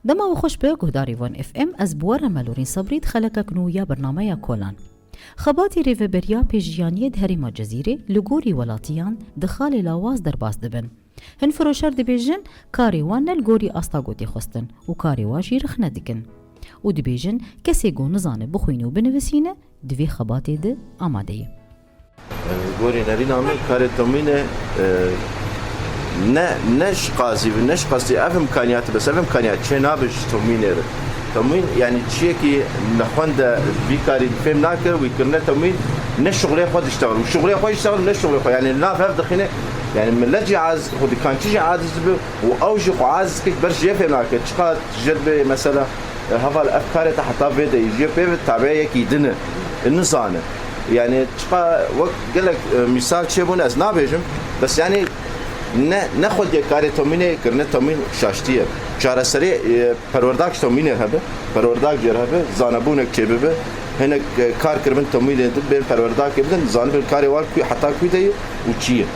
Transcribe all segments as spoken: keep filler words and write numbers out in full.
Dema we xweş be, guhdarî Van F M, ez bi we re me Lorîn Sabrî di xelekek nû ya bernameya Kolan. Xebatê rêveberiya pêşjiyaniyê di herêma Cezîrê li gorî welatiyan di xalê lawaz derbas dibin. Hin firoşer dibêjin, karê wan ne li gorî asta got tê xwestin û karê wan jî rixne dikin. Û dibêjin, kesê ku nizane bixwîne û binivîsîne, di vê xebatê de amade ye. Gorî nerîna min karê tomînê, e, ne, ne ji qazî bi, ne ji qastî ev imkaniyatê, bes ev imkaniyat çê nabe ji tomînê re. Tomîn, yanî çiyekî nexwend e, vî karî fêm nake, wî kirine tomîn, ne şuxulê xwe diştexil. Û şuxulê xwe jî diştexil, ne şuxulê xwe. Yanî li nav hev dixîne, yanî milet jî aciz, xwe dikan çi jî aciz dibe û ew jî xwe aciz dike, ber ji yê fêm nake. Çiqas jê dibe mesela, e, heval ev karê te heta vê de yê, ji yê pê ve tabiya yekî din e. E, nizane. Yanî çiqa wek gelek, e, mîsal çêbûn ez nabêjim. Bes yanî ne, ne xwediyê karê tomînê kirine tomîn şaştî ye. Çareserê, e, perwerdak ji tomînê hebe, perwerdak jê re hebe, zanebûnek çêbibe, hinek, e, kar kiribin tomînê din, bên perwerdakê bidin, zanibin karê wan ku heta ku de ye û çi ye.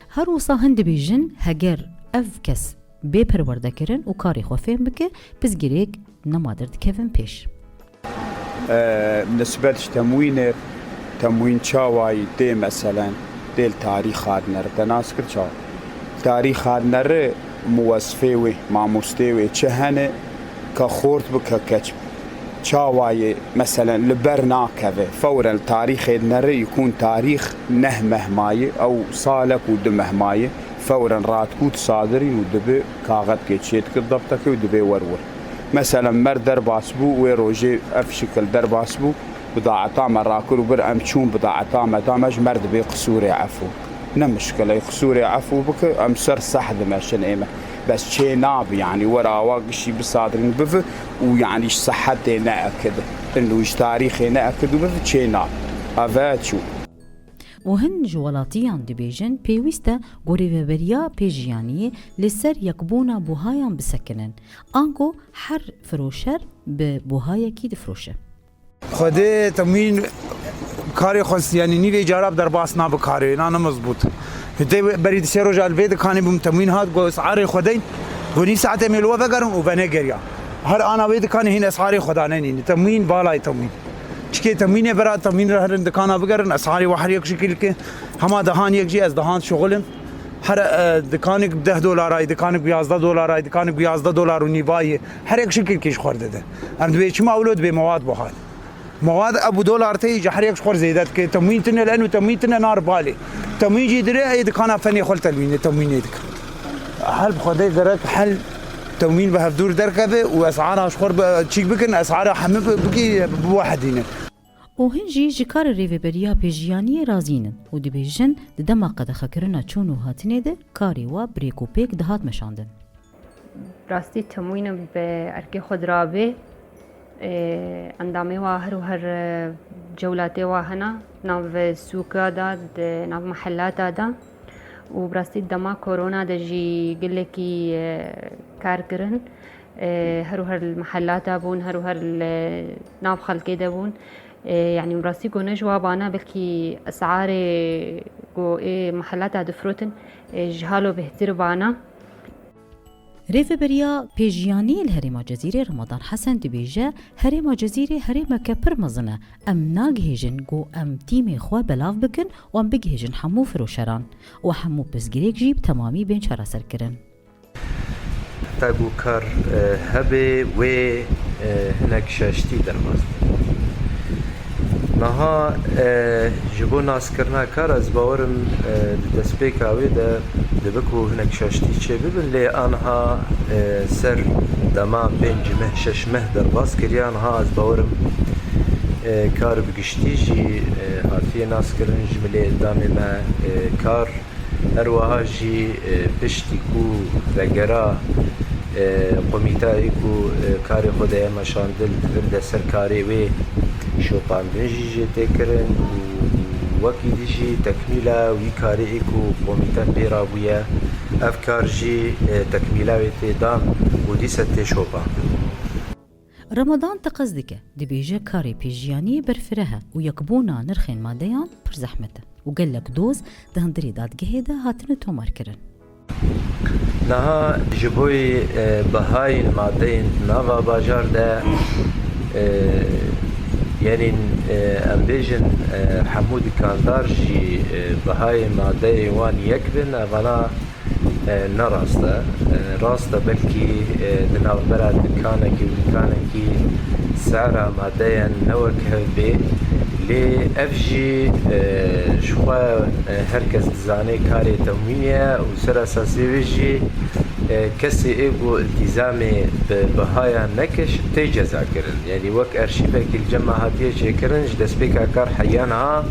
Her wisa hin dibêjin, heger ev kes bê perwerdekirin û karê xwe fêm bike, pirsgirêk nema derdikevin pêş. E, nisbet ji temwînê, temwîn çawayî tê meselen, tê li tarîxa dinere, te nas kir çawa? Tarîxa dinere muwesifê wê, mamostê wê çi hene, ke xort bi, ke keç bi. Çawayê, meselen, li ber nakeve. Fewren li tarîxê dinere, yekûn tarîx neh meh maye, ew salek û du meh maye. Fewren radikût sadirîn û dibe kaxetkê çêdikir debtekê û dibê wer wir. Meselen, mer derbas bû, wê rojê ev şikil derbas bû, bidaeta me rakir û bir em çûn bidaeta me da me ji mer dibê qisûrê efû. Ne mişkile, qisûrê efû bike, em ser seh dimeşin ê me. Bes çê nabe, yanî were awa gişî bisadirîn bive û yanî ji sehetê neekide. Û ji tarîxê neekid û bive çê nabe. Eve çû. Û hin ji welatiyan dibêjin, pêwîst e ku rêveberiya pêşjiyaniyê li ser yekbûna buhayan bisekinin, ango her firoşer bi buhayekî difiroşe. Xwedê temwîn karê xwe, yanî nîvê cara bi derbas nabe karê, na ne mezbût. Hûn tê berî di sê roja li vê dikanê bûm, temwîn hat, got, "Esarê xwe deyn." Got, "Nîv saetê em ê li we vegerin," û venegeriya. Her ana wê dikanê hîn esarê xwe dane nîne. Temwîn, valayê temwîn. Çikê temwînê bera temwîn re herin dikana bigerin, esarê we her yek şikil ke. Hema dehan yek jî ez dehan şixulim. Her, e, dikanek bi deh dolarayê, dikanek bi yazdeh dolarayê, dikanek bi yazdeh dolar û nîvayê. Her yek şikilkî ji xwe dide. Em dibê çima wilo dibê mewad buha. Mewad ebu dolar tê ji her yek ji xwe zêde dike. Temwîn tine li en û temwîn tine nar balê. Temwîn jî dire ê dikana fenê xwe li telwînê temwînê dike. Hel bi xwedê gerek hel temwîn bi hevdûr derkeve û esara ji xwe bi çîk bikin, esara hemî bi, bikî biwehedîne. Û hin jî ji karê rêveberiya pêşjiyaniyê razî nin û dibêjin, di dema qedexekirina çûn û hatinê de karê wa bi rêk û pêk dihat meşandin. Rastî temwîn bi erkê xwe dirabê, e, endamê wa her û her, e, cewlatê wa hena, nav sûka da, di nav mehelata da. Û bi rastî dema korona de jî gelekî, e, kar kirin. E, her û her li mehelata bûn, her û her li nav xelkê de bûn. E, yanî rastî ku ne ji wa bana, belkî esarê ku ê mehelata difirotin, e, ji halo bêhtir bana. Rêveberiya pêşjiyaniyê li herêma Cezîrê Remadan Hesen dibêje, herêma Cezîrê herêmeke pir mezin e. Em nagihêjin ku em tîmê xwe belav bikin û em bigihêjin hemû firoşeran û hemû pirsgirêk jî bi temamî bên çareserkirin. Heta ku kar, e, hebe wê, e, hinek şaştî derbas be. Niha, e, ji bo naskirina kar ez bawerim, e, di destpêka wê de dibe ku hinek şaştî çêbibin, lê aniha, e, ser dema pênc meh, şeş meh derbas kiriye, aniha ez bawerim, e, kar bi giştî jî, e, hatiye naskirin, ji milê endamê me, e, kar Her wiha jî, e, piştî ku vegera, e, komîtayê ku, e, karê xwe daye meşandin, li vir de ser karê wê şopandin jî jê tê kirin û wekî dî jî tekmîla wî karê ê ku komîte pê rabûye, ev kar jî, e, tekmîla wê tê dan û dîse tê şopandin. Remadan teqez dike, dibêje karê pêşjiyaniyê berfireh e û yekbûna nirxên madeyan pir zehmet e û gelek doz di hundirê dadgehê de hatine tomarkirin. Niha ji bo, e, bihayên madeyên di nava bajar de, e, yenîn, e, em bêjin, e, hemû dikandar jî, e, bihayê madeyê wan yek bin, evana, e, ne rast e. E, rast e, belkî, e, di navbera dikanekî û dikanekî sera madeyan ne wek hev bê, lê ev jî, e, ji xwe, e, her kes dizane karê temwînê ye û ser esasê wê jî, e, kesê ê ku îltîzamê bi bihaya nekişt tê cezakirin. Yanî wek erşîvekî li cem me hatiye çêkirin, ji destpêka kar heya niha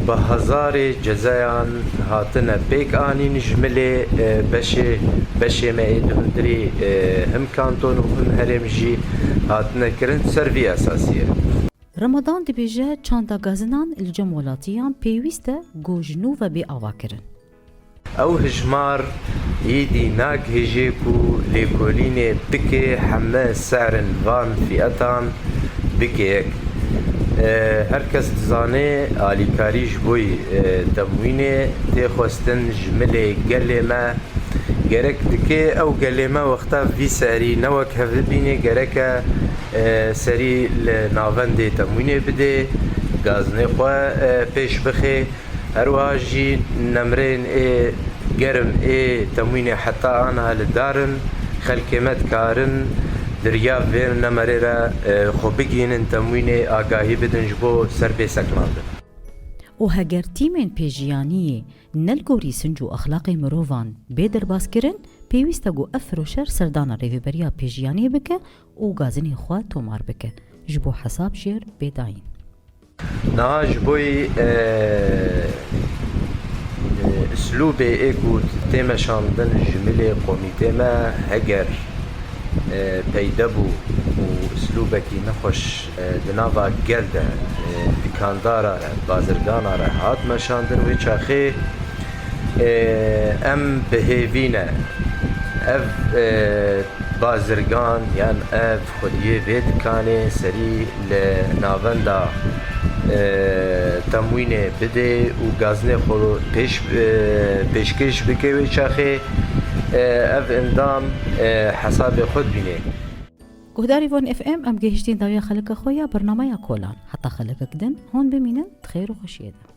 bi hezarê cezayan hatine pêk anîn ji milê, e, beşê, beşê me ê di hundirî, e, him kanton û him herêm jî hatine kirin ser vî esasiyê. Ramadan dibêje çanda gazinan li cem welatiyan pêwîst e ku ji nû ve bê avakirin. Ew hijmar êdî nagihêje ku lêkolînê bike heme serên van fîetan bike yek. E, her kes dizane alîkarî ji bo, e, temwînê tê xwestin ji milê gelê me. Gerek dike ew gelê me wexta vî serî ne wek hev bibîne, gereke, e, serî li navendê temwînê bidê, gazinê xwe, e, pêş bixe. Her wiha jî nemrên ê germ ê temwînê heta aniha li dar in, xelkê me dikarin di riya vê nemerê re, e, xwe bigihînin temwînê, agahî bidin ji bo ser bê sekinandin. Û heger tîmên pêjiyaniyê ne li gorî sinc û exlaqê mirovan bê derbas kirin, pêwîst e ku ev firoşer serdana Rêveberiya Pêjiyaniyê bike û gazinê xwe tomar bike, ji bo hesab jêr bê dayîn. Niha ji bo, e, e, îslûbê ê ku tê meşandin ji milê komîtê me, heger, e, peyde bû û îslûbekî nexweş, e, di nava gel de, e, dikandara re, bazirgana re hat meşandin, wê çaxê, e, em bi hêvî ne. Ev, e, bazirgan yan ev xwediyê vê dikanê serî li navenda, e, temwînê bidê û gazinê xwe pêş, e, pêşkêş bike, wê çaxê, e, ev endam, e, hesabê xwe dibîne. Guhdarî Van F M, em gehiştîn dawiya xelika xwe ya bernameya Kolan. Heta xelekek din, hûn bimînin di xêr û xweşiyê de.